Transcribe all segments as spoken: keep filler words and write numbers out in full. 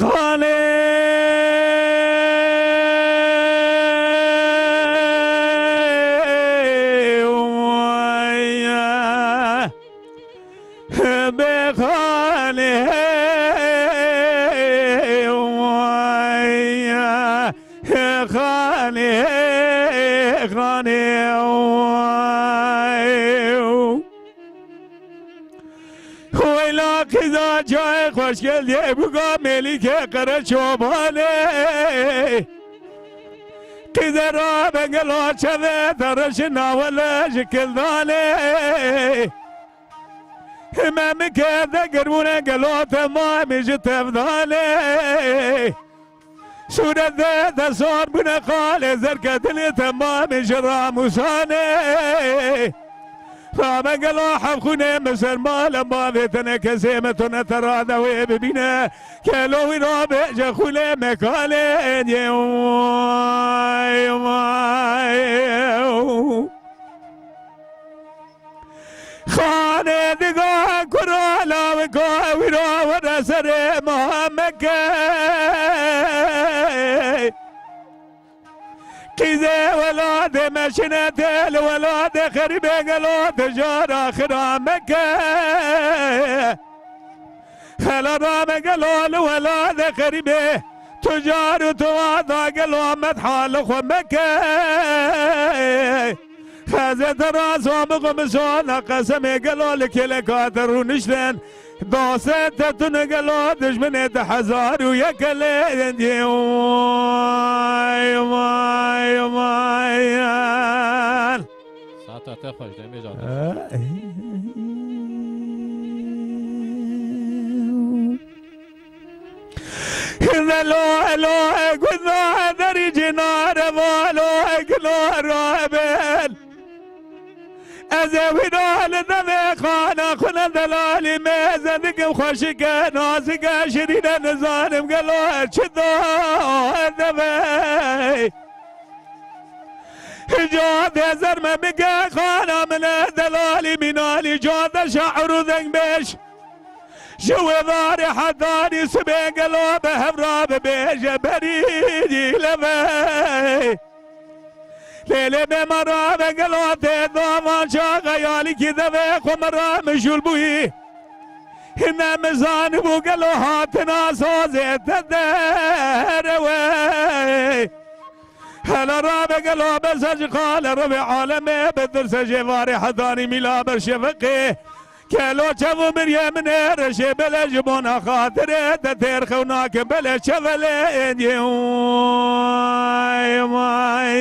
Xanê bê xanê, xanê, xanê. Weyla qîza cayê xweşgel yê bûka mêlîkê qere çobanê. Qîze ra bengela çeve te reşi nawele ji kildanê. Hime min ke de girbûne gelo te mamî ji tevdanê. Sûrete te sor bûne qalê zerketinê te mamê ji ramûsanê. Rabe gelo hevxûnê min ser malem bavê tene kesê me tune te rade wê bibîne. Kelo wî rabêje xûnê me kalê yê. Way, way. Xanê diga kura lawika wîra were serê Muhammeke. Qîzê welatê me şine tê li welatê xerîbê gelo tijara xira meke. Xela rame gelo li welatê xerîbê tucar û tuwada gelo medha li xwe meke. Xezê te ra zomix û misona qesemê gelo li kêleka te rûniştin. Dostê te tune gelo dijminê te hezar û yek e lê dî. Vay, vay, vay. Saeta te xweş, demê jadê. Velo, elo, e, gunda derî cînare valo, e, gilo rabel. Ez ê wî ra li devê xana xwe ne delalî me, ez dikim xweşike, nazike, şirîne, nizanim gelo çi da devê. Ca de zer me bike xana min e delalî mînalî, ca de şair û dengbêj. Ji wê varê hetanî sibê gelo bi hev ra bibêje berî levê. Lê lê bê me rabe gelo tê davan çaxa yalîkî devê xwe me ra mijûl bûyî. Hine min zanibû gelo hatina sazê te derewe. Hela rabe gelo bese ji qale revê alemê bitirse jê varê hetanî mîla ber şefeqê. Kelo çev û miriyê min ê reşê bele ji bona xatirê te têr xew nakin bele çevelê yê. Vay, vay.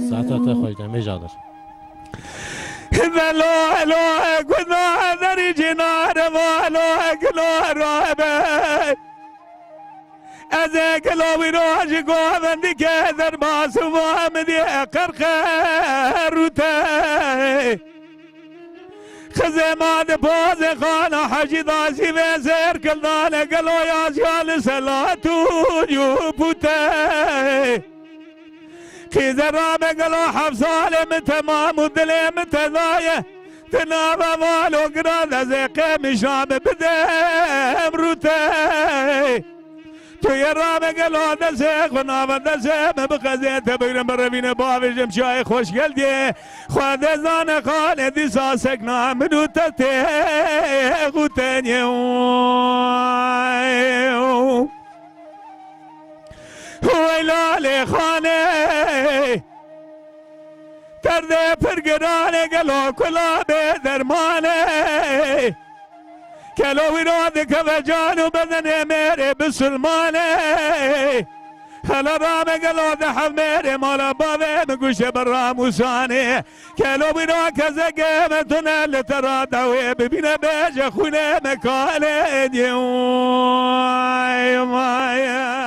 Saeta te xweş, demê jadir. Velo, elo, guna derî cînare valo, gilo rabe. Ez ê gilo wî rojî govendî ke derbas û va min dî qerqerûte. Xizê ma di pozê xana hecî da zî vê zêr kildane gelo ya ziya li selat û yû pûte. Qîze rabe gelo heft salê min temam û dilê min tedaye. Di nava valo giran ez ê qemişa min bidem rûte. Tu yê rabe gelo destê xwe nava destê min bixezê te bigrim birevîne bavêjim çiyayê xweşgel dê. Xwedê zane xalê dîsa sekna min û te tê xûtenê. Weyla lê xanê. Derdê pir giran e gelo kula bê derman e. Kelo wî ra dikeve can û bedenê mêrê bisilman e. Hela rame gelo di hev mêrê mala bavê min guşe bi ramûsanê. Kelo wî ra kezegê me tune li te ra dawê bibîne bêje xûnê me kalê dî. Vay, vay.